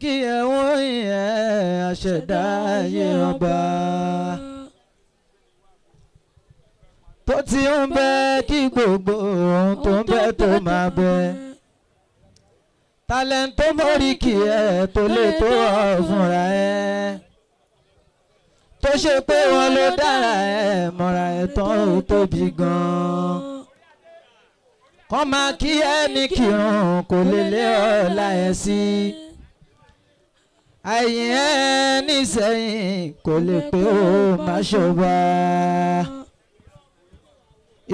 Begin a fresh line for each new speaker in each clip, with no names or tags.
Kí ẹ wọ́n yẹn àṣẹ̀dá ayé ọba tó ti ń bẹ kí gbogbo ohun tó ń bẹ tó máa bẹ. Talent tó mórí kí ẹ tó lè tó ọ fúnra ẹ, tó ṣe pé wọn ló dára ẹ mọ́ra ẹ tán ó tóbi gan-an. Kọ́ máa kí ẹ ní kírun kò lè lé ọ̀la ẹ sí. Àyìn ẹ nísẹ̀yìn kò lè pé ó má ṣọba.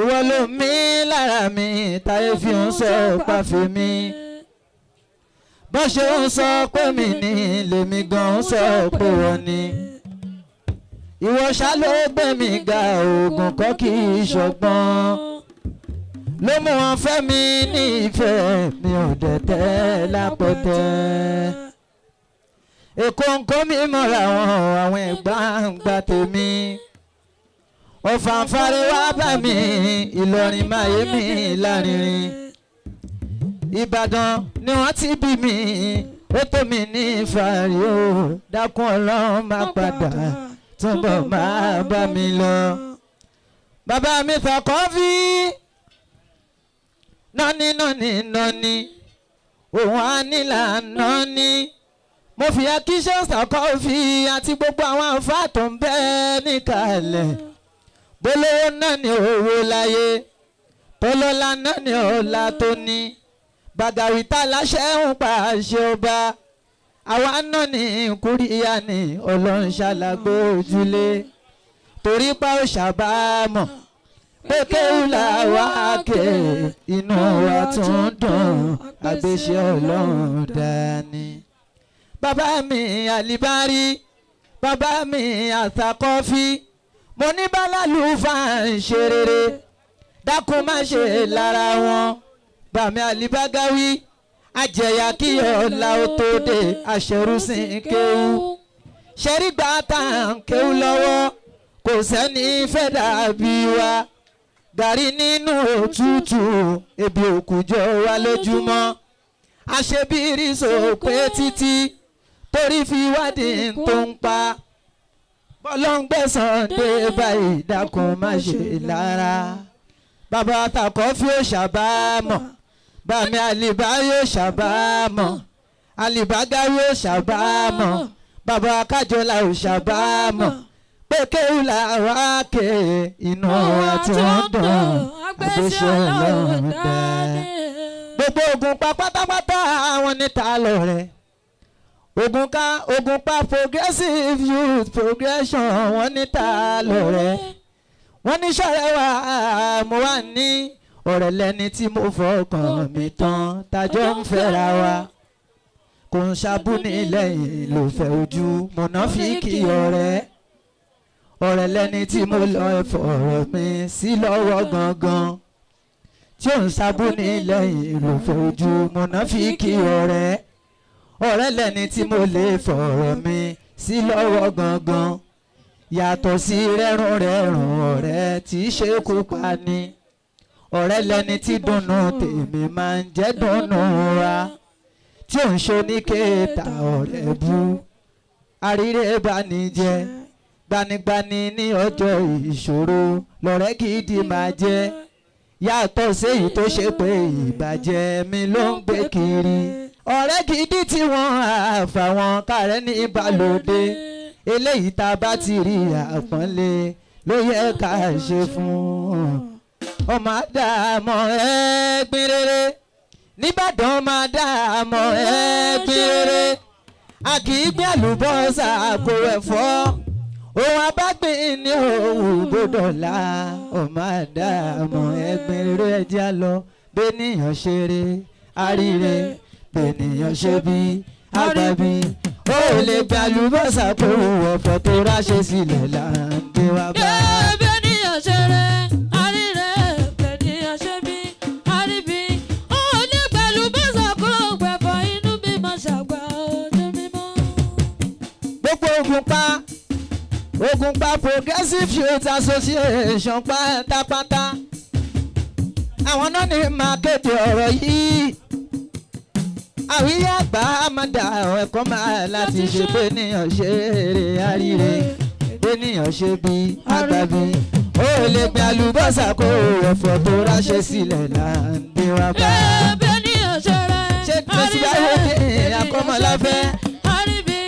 Ìwọ ló mí lára mi táyé fi ń sọ pàfẹ́ mi. Bó ṣe ń sọ pé mi ní lèmi gan ń sọ pé wọ́n ni. Ìwọ ṣá ló gbé mi ga, oògùn kọ́ kì í ṣọgbọ́n. Ló mú wọn fẹ́ mi ní ìfẹ́ mi ò dẹ̀ tẹ́ lápẹ̀tẹ́. Èkó ń kó mi mọ́ra wọn, àwọn ẹ̀gbá ń gba tèmi. Ọ̀fàǹfààrí wá bá mi, Ìlọrin máa yé mi lárinrin. Ìbàdàn ni wọ́n ti bí mi, ó tó mi ní ìfàrí o. Dákun Ọlọ́run máa padà túbọ̀ máa bá mi lọ. Bàbá mi fàkọ́fí nọ́ní nọ́ní nọ́ní, òun á nílà nọ́ní. Mo fi akíṣẹ́ sàkọ́fí àti gbogbo àwọn àǹfààní tó ń bẹ níkàlẹ̀. Bólówó náà ní owó láyé, tọ́lọ́lá náà ní ọlá tó ní. Bàgàwìtà láṣẹ ń pa àṣẹ ọba, àwa náà ní kúríyá ní Ọlọ́run ṣàlágbé ojúlé. Torí pa ó ṣàbámọ̀ pé kéwù là wá ké, inú wa tún dùn, àgbéṣe Ọlọ́run dání. Bàbá mi àlìbárí, bàbá mi àtàkọ́fí, mo ní bálálù fà ń ṣe rere, dákun má ṣe lára wọn. Bàmí àlìbágáwí, àjẹyà kí ọ̀la ó tó dé, àṣẹrúsìn kéwú. Ṣẹ́rígbà tá à ń kéwú lọ́wọ́, kò sẹ́ni fẹ́ dàbí wa. Gàrí nínú òtútù, ebi òkùjọ wa lójúmọ́. Àṣebírí sòpé títí, torí fi wádìí tó ń pa. Bọ́lọ́ngbẹ̀sán dé báyìí, dákun má ṣe lára. Bàbá àtàkọ́ fi ó ṣàbámọ̀, bàmí àlìbá yóò ṣàbámọ̀, àlìbágá yóò ṣàbámọ̀, bàbá akájọlá ò ṣàbámọ̀. Pé kéwù là wá ké, inú wa tún dùn, àgbéṣe Ọlọ́run dá. Gbogbo ogun pa pátápátá àwọn níta lọ́rẹ̀. Ogun ká ogun pa progressive youth progression wọ́n níta lọ́rẹ̀. Wọ́n ní sọ̀rẹ́ wa, mo wà ní ọ̀rẹ́ lẹ́ni tí mo fọkàn mi tán, tájọ́ ń fẹ́ra wa. Kò ń ṣàbùní lẹ́yìn ló fẹ́ ojú mọ̀nàfíkì ọ̀rẹ́. Ọ̀rẹ́ lẹ́ni tí mo lọ fọ̀rọ̀ mi sí lọ́wọ́ gangan. Tí ò ń ṣàbùní lẹ́yìn ló fẹ́ ojú mọ̀nàfíkì ọ̀rẹ́. Ọ̀rẹ́ lẹ́ni tí mo lè fọ̀rọ̀ mi sí lọ́wọ́ gangan. Yàtọ̀ sí rẹ́rùn rẹ́rùn ọ̀rẹ́ tí í ṣe kú pa ni. Ọ̀rẹ́ lẹ́ni tí dùnnú tèmi máa ń jẹ́ dùnnú wa. Tí ò ń ṣe oníkéèta ọ̀rẹ́ bú. Àríre bá ní jẹ́. Gbanigbani ní ọjọ́ ìṣòro lọ̀rẹ́ gidi máa jẹ́. Yàtọ̀ séyìí tó ṣe pé ìbàjẹ́ mi ló ń gbé kiri. Ọ̀rẹ́ gidi tí wọ́n àfàwọn kàrẹ́ ní ìbálòdé. Eléyìí tá a bá ti rí àpọ́nlé ló yẹ ká ṣe fún. Ọmọ àdàmọ̀ ẹ̀gbin rere nìbàdàn, ọmọ àdàmọ̀ ẹ̀gbin rere. A kì í gbé àlùbọ́sà kó ẹ̀fọ́. Ohun abágbìn ní òwú gbọ́dọ̀lá. Ọmọ àdàmọ̀ ẹ̀gbin rere ẹ̀jẹ̀ á lọ. Bẹ́nìyàn ṣeré àríre, bẹ́nìyàn ṣe bí àgbàbí. Ó lè gbé àlùbọ́sà kó ẹ̀fọ́ tó ráṣẹ sílẹ̀ là ń gbé wá bá.
Bẹ́nìyàn ṣeré àríre, bẹ́nìyàn ṣe bí àríbí. Ó lè gbé àlùbọ́sà kó ẹ̀fọ́ inú mímọ́ ṣàgbà ojú mímọ́.
Gbogbo ogun pa Progressive Youth Association pátápátá. Àwọn náà ní máa kéde ọ̀rọ̀ yìí. Àwíyá àgbà máa dà ẹ̀kọ́ máa láti ṣe pé níyàn ṣe eré àríre ènìyàn ṣe bí àgbàbí. Ó lè gbin àlùbọ́sà kó ẹ̀fọ́ tó ráṣẹ́ sílẹ̀ là ń dé wá bá.
Bẹ́ẹ̀nìyàn ṣe rẹ̀
Ṣé kò sí báwo ní Akọ́mọláfẹ́?
Àríbi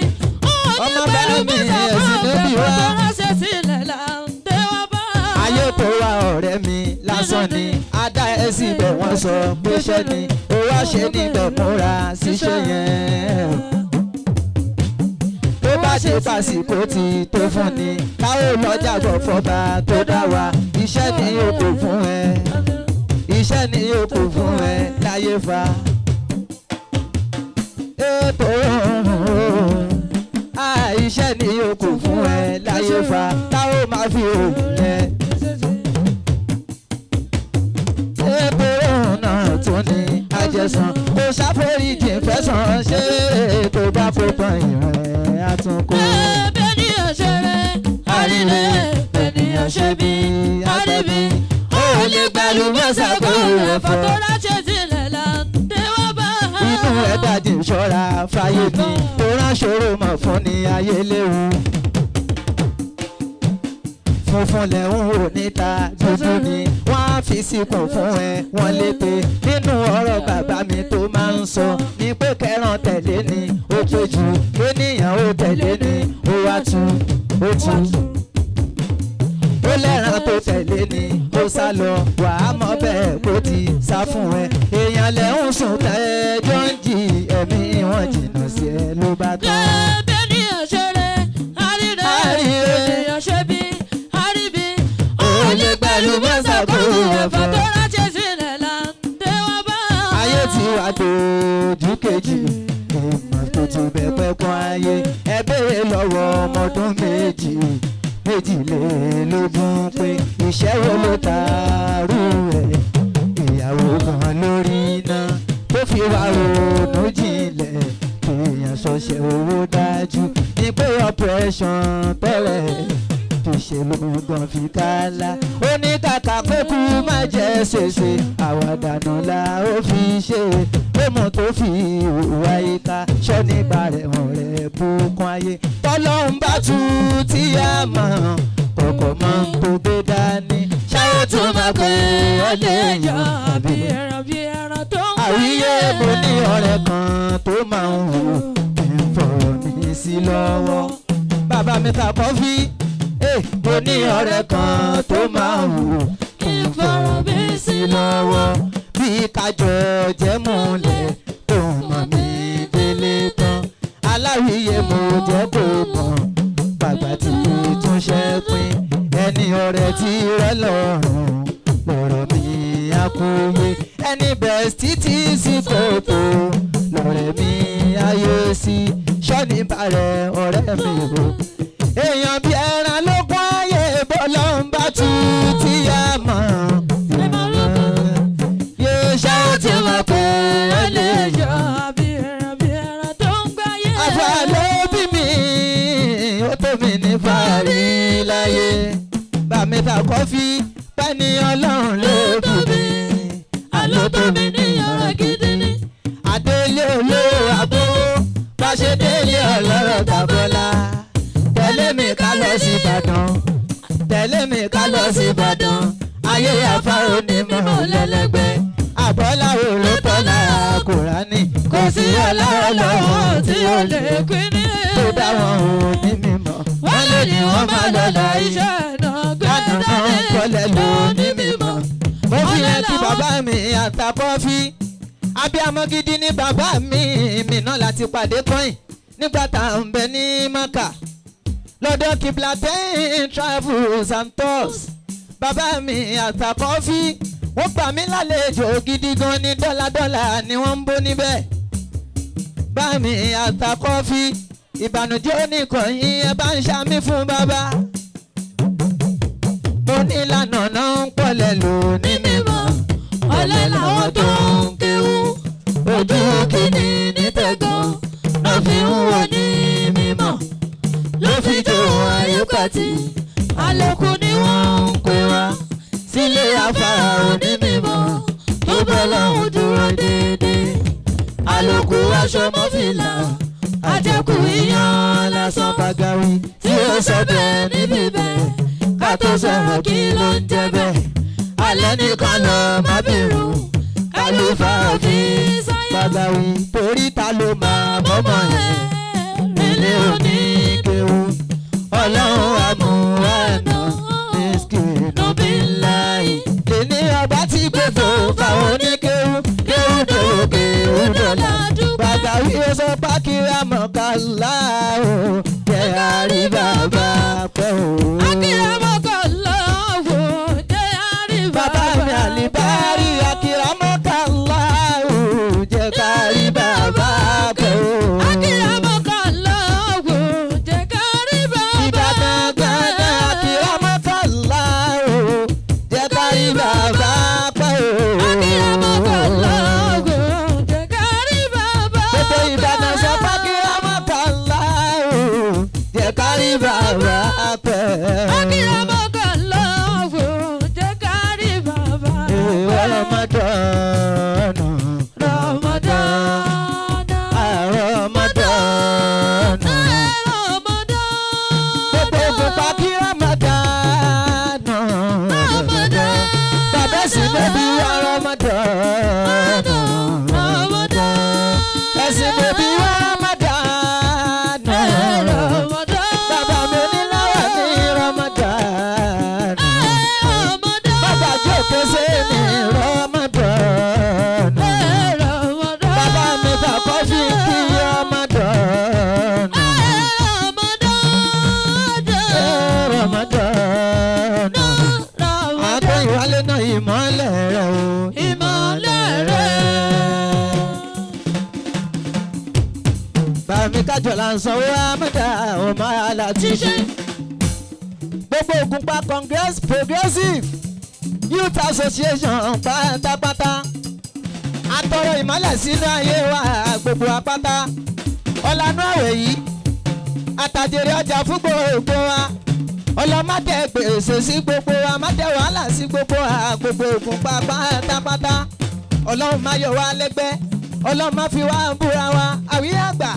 ó ní
Ọmọ
pẹ̀lú
bá mi
bọ́sà kó
ẹ̀sìn ló bí
ẹ̀fọ́
wá.
tó ráṣẹ́ sílẹ̀ là ń dé wá bá.
Ayé tó wá ọ̀rẹ́ mi lásán ni adá ẹ síbẹ̀ wọ́n sọ pé ṣẹ́ ni ó wá ṣe níbẹ̀ múra síṣẹ́ yẹn. Tó bá ṣe pàṣípò tí tó fún ni káwọ́ lọ́jà bọ̀ fọba tó dá wa iṣẹ́ ni yóò kó fún ẹ iṣẹ́ ni yóò kó fún ẹ láyé fa. Ètò iṣẹ́ ni yóò kó fún ẹ láyé fa táwọn máa fi òun yẹn. Ètò náà tún ní àjẹsàn kò ṣàforíjì fẹ̀sán ṣe tó bá fọpọ̀ ìrìn àtúnkò.
Bẹ́ẹ̀nìyàn ṣe rẹ̀ àríre bẹ́ẹ̀nìyàn ṣe bí àríbi ó lè pẹ̀lú bọ́sà kó ẹ̀fọ́ tó ráṣẹ́ sílẹ̀ là ń dé wá bá.
Inú ẹ̀ dájú ìṣọ́ra fàyè mi tó ránṣòro mọ̀ fún ni ayé léwu. Funfun lẹ̀ ń wò níta dúdú ni wọ́n á fi síkùn fún ẹ wọ́n lépe. Nínú ọ̀rọ̀ bàbá mi tó máa ń sọ ni pé kẹran tẹ̀lé ni ó pé jù ènìyàn ó tẹ̀lé ni ó wá tu ó tu. Ó lẹ́ran tó tẹ̀lé ni ó sá lọ wàá mọ̀ bẹ́ẹ̀ kó ti sá fún ẹ. Èèyàn lẹ̀ ń sùn tẹ́jọ́ ń jì ẹ̀mí wọn jìnnà sí ẹ ló bá tán.
Bẹ́ẹ̀nìyàn ṣe rẹ̀ àríre
Àríre.
bẹ́ẹ̀nìyàn ṣe bí àríbi ó
Ó
lè
lè
pẹ̀lú
pẹ̀lú
bọ́sà
bọ́sà
kó
kó
ẹ̀fọ́
ẹ̀fọ́.
tó ráṣẹ́ sílẹ̀ là ń dé wá bá.
Ayé ti wá dojú kejì ìmọ̀ tó ti bẹ̀pẹ̀ kún ayé ẹ béèrè lọ́wọ́ ọmọdún méjì méjìlélógún pé iṣẹ́ wo ló taarú ẹ̀ ìyàwó kan lórí iná tó fi wá ronú jinlẹ̀ kéèyàn ṣọṣẹ́ owó dájú ní pé operation tẹ́lẹ̀ fi ṣe lóògùn fi kálá ó ní kàkà pé kú má jẹ́ ṣèṣe àwàdànù la ó fi ṣe èèmọ̀ tó fi ìwà ìka ṣọ́ nípa rẹ̀ hàn rẹ̀ bùkún ayé tọ́lọ́hún bá tu tí a mọ̀ kọ̀kọ̀ mọ́ tó gbé dání ṣáyé tó máa pé ọ lè yàn
bí
àbí
ẹran bí ẹran tó ń
àwíyé mo ní ọ̀rẹ́ kan tó máa ń wò kí n fọ̀rọ̀ mi sí lọ́wọ́. Bàbá mi ta kọfí, mo ní ọ̀rẹ́ kan tó máa ń wò kí n fọ̀rọ̀ mi sí lọ́wọ́. Bí kájọ jẹ́ múlẹ̀ tó mọ̀ mí délé tán. Aláwíyé mo jẹ́ kó mọ̀, bàbá tí túnṣe pín. Ẹni ọ̀rẹ́ tí rẹ́ lọ́rùn lọ̀rọ̀ mi àkúyé ẹni bẹ̀rẹ̀ títí sí kòtò lọ̀rẹ́ mi ayé sí sọ́ni balẹ̀ ọ̀rẹ́ mi o. Èèyàn bí ẹran ló kún ayé bọ́lá ń bá tu tí a mọ̀. Yóò ṣe é tí wọ́n pè é lè yọ.
bí ẹran bí ẹran tó ń gbáyé.
Àfà ló bí mi, ó tó mi ní fàárí láyé. Bàmí ta kọfí, pẹ́ni ọlọ́run ló bí mi.
Àló tó mi ní ọ̀rọ̀ gidi ni.
Adélé olówó àbówó, bá ṣe délé ọlọ́rọ̀ tàbọ́lá. Tẹ̀lé mi ká lọ sí Ìbàdàn, tẹ̀lé mi ká lọ sí Ìbàdàn. Ayé afárò ní mọ̀ lẹ́lẹ́gbẹ́. Àbọ́lá wo ló tọ́lá Kùránì? Kò sí ọlọ́rọ̀ lọ́wọ́
tí ó lè pín ní.
tó dá wọn ò ní mímọ̀.
Wọ́n lè ní wọ́n máa lọ́la iṣẹ́ náà gbé
Lánàá
dání.
kọ́lẹ̀ ló ní mímọ̀. Mo fi hàn kí bàbá mi àtàkọ́fí. Abíamọ gidi ni bàbá mi mi náà láti pàdé kọ́yìn nígbà tá à ń bẹ ní Mọ́kà. Lọ́dọ̀ Kiblatin Travels and Tours. Bàbá mi àtàkọ́fí. Wọ́n gbà mí lálejò gidi gan ní dọ́là-dọ́là ni wọ́n ń bó níbẹ̀. Bá mi àtàkọ́fí. Ìbànújẹ́ oníkànnì ẹ bá ń ṣàmì fún bàbá. Mo ní lànà náà ń pọ̀lẹ̀ lò ní mímọ́.
Ọ̀lẹ làwọn tó ń kéwú. Ojú kìíní ní tẹ̀gàn ló fi ń wò ní mímọ́. Ló fi jó ayé pàtì. Àlòkù ni wọ́n ń pè wá.
Sílé afárá
onímọ̀ tó bá lọ́hùn dúró déédéé. Àlòkù aṣọ mọ́fìlà, àjẹkù iyán lásán.
Bagawi
Tí ó sọ bẹ́ẹ̀ níbi bẹ́ẹ̀, ká tó sọ̀rọ̀ kí ló ń jẹ́ bẹ́ẹ̀. Alẹ́ nìkan lọ má bìrù, kálífà fi sáyà.
Bagawi torí ta ló máa mọ́mọ́ ẹ̀
Nílé oníkéwu,
ọlọ́run àmúhànà miskinu
nùbí láì.
lèmi ọba tí gbèsò fáwọn oníkéwu kéwu kéwu kéwu dọ̀là. Bagawi ó sọ pákíra mọ̀kànlá o jẹ́ àrí bàbá pẹ́ o.
Akíramọ́kànláwò jẹ́ àrí
Bàbá mi àlìbárí akíramọ́kànlá o jẹ́ kárí bàbá pẹ́ o.
Akíramọ́kànláwò jẹ́ kárí bàbá
Ìbàdàn gángan akíramọ́kànlá o jẹ́ kárí bàbá pẹ́ o.
Akíramọ́kànláwò jẹ́ kárí bàbá
Gbogbo Ìbàdàn sọ pé akíramọ́kànlá o jẹ́ kárí bàbá pẹ́ o.
Akíramọ́kànláwò jẹ́ kárí bàbá
Ìwọ Ramadan,
Ramadan.
Ramadan.
Ramadan.
Gbogbo ògùnpá kí Ramadan.
Ramadan.
Bàbá sì bẹ́bí wá Ramadan.
Ramadan.
Ẹ̀sìn bẹ́bí wá Ramadan.
Ramadan.
Bàbá mi oníláwà ní Ramadan.
Ramadan.
Bàbá jókòó sí ní Ramadan.
Ramadan.
Bàbá mi ta kọfí kí Ramadan.
Ramadan.
Ramadan. Àgbẹ̀ ìwálé náà ìmọ́lẹ̀ rẹ̀ o.
Ìmọ́lẹ̀ rẹ̀.
Bàmí kájọ là ń sanwó Amọ́dá ọmọ aláti ṣe. Gbogbo Ògùnpa Congress Progressive Youth Association pátápátá. Atọrọ ìmọ́lẹ̀ sínú ayé wa gbogbo apáta. Ọ̀lànà àwẹ̀ yìí, àtàjèrè ọjà fún gbogbo wa. Ọlọ́mọdé gbèsè sí gbogbo wa, má dẹ wàhálà sí gbogbo wa, gbogbo Ògùnpa pátápátá. Ọlọ́run má yọ wá lẹ́gbẹ́, Ọlọ́run má fi wá búra wa. Àwíyá àgbà,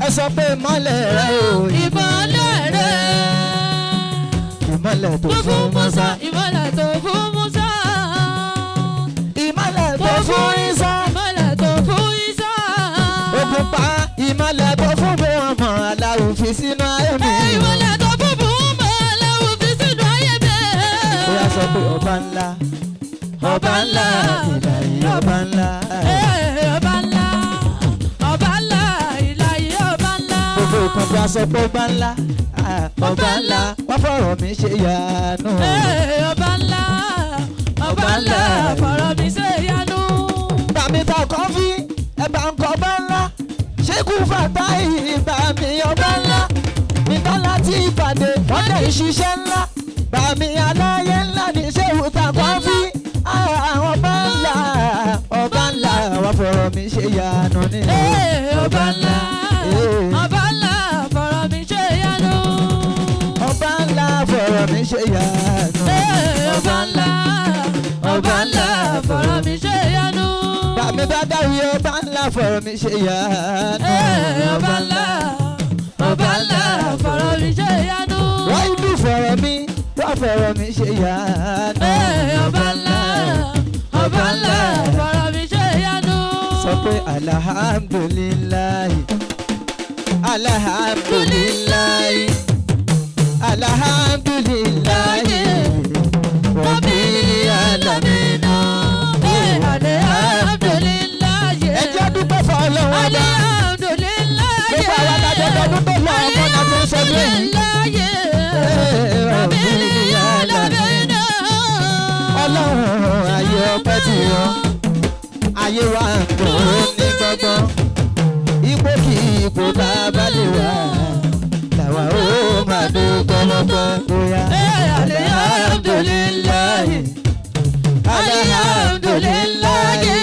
ẹ sọ pé ìmọ́lẹ̀ rẹ o.
Ìmọ́lẹ̀ rẹ̀.
Ìmọ́lẹ̀ tó
Tó
fún
fún
Mọ́sá.
Mùsá. Ìmọ́lẹ̀ tó fún Mùsá.
Ìmọ́lẹ̀ tó fún Ísá.
Ìmọ́lẹ̀ tó fún Ísá.
Ògùnpa ìmọ́lẹ̀ tó fún Muhammad Aláwo fi sínú ayé mi.
Ìmọ́lẹ̀ tó fún Muhammad Aláwo fi sínú ayé mi.
Ó yá sọ pé ọba ńlá, ọba ńlá, ìlàyé ọba ńlá.
Ọba ńlá, ọba ńlá, ìlàyé ọba ńlá.
Gbogbo Ògùnpa sọ pé ọba ńlá, ah, ọba ńlá, wọ́n fọ̀rọ̀ mi ṣe yanu.
Ọba ńlá, ọba ńlá, fọ̀rọ̀ mi ṣe ìyanu.
Bàmí ta kọfí, ẹ̀bà ń kọ́ ọba ńlá. Ṣékú Fàtáì bàmí ọba ńlá. Iná láti ìpàdé, wọ́n dẹ̀ ń ṣiṣẹ́ ńlá. Bàmí aláyé ńlá ní ṣéwù ta kọfí. Àwọn ọba ńlá, ọba ńlá, wọ́n fọ̀rọ̀ mi ṣe yanu ní.
Ọba ńlá, ọba ńlá, fọ̀rọ̀ mi ṣe ìyanu.
Ọba ńlá fọ̀rọ̀ mi ṣe yanu.
Ọba ńlá, ọba ńlá, fọ̀rọ̀ mi ṣe ìyanu.
Bàmí bá dáwì ọba ńlá fọ̀rọ̀ mi ṣe yanu.
Ọba ńlá, ọba ńlá, fọ̀rọ̀ mi ṣe ìyanu.
Wọ́n ìlú fọ̀rọ̀ mi, wọ́n fọ̀rọ̀ mi ṣe yanu.
Ọba ńlá, ọba ńlá, fọ̀rọ̀ mi ṣe ìyanu.
Sọ pé alhamdulilayi, alhamdulilayi, alhamdulilayi, rabbil alamin.
Alhamdulilayi.
Ẹ jẹ́ dúpẹ́ fún Ọlọ́run ọba.
Alhamdulilayi.
Gbogbo àwọn adájọ́ ọdún tó lọ ọmọ náà ti ń sọdún èyí.
Alhamdulilayi. Rabbil alamin.
Ọlọ́run ayé ọpẹ́ ti yọ, ayé wa ń dùn ó ní gbọ́ngbọ́n. Ipò kí ipò tá a bá lè wà, làwa ó máa dúpẹ́ lọ́pẹ́ bóyá.
Alhamdulilayi.
Alhamdulilayi,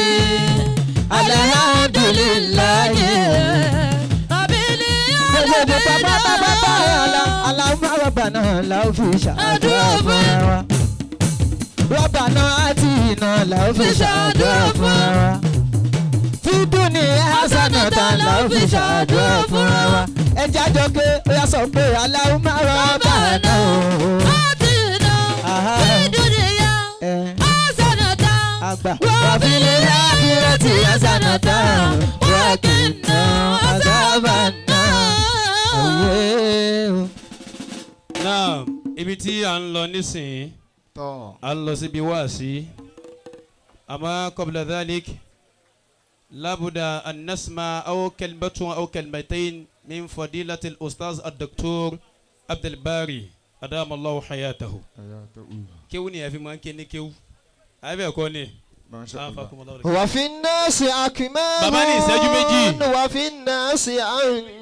alhamdulilayi.
Rabbil
Gbogbo ìdìbò pátápátá
alamin.
aláwọ̀ rọ̀bà náà la ó fi ṣàdúrà fún wa. Rọ́bà náà àti iná la ó fi ṣàdúrà fún wa. Fi dùn dunya hasanatan la fi ṣàdúrà fúnra wa. Ẹ jẹ́ àjọ pé ó yà sọ pé Allahumma rabbana o.
Atina
Aha.
fid dunya
Ẹ
hasanatan
àgbà. Wa fil akhirati hasanatan wa qina azaban nar. Òye o.
Náà ibi tí à ń lọ nísìnyí,
Tọ́.
à ń lọ síbi wáàsí, àmọ́ qabla dhalik labuda an nasma aw kalmatun aw kalmatayn min fadilati al-ustaz ad-doktor Abdulbari adamallahu hayatahu. Kéwú ni ẹ fi máa ń ké ní kéwú, àbẹ̀ kọ́ ni.
Masha Allah.
Afakumullahu.
وفي الناس أكمام.
Bàbá ní ìṣẹ́jú méjì.
وفي الناس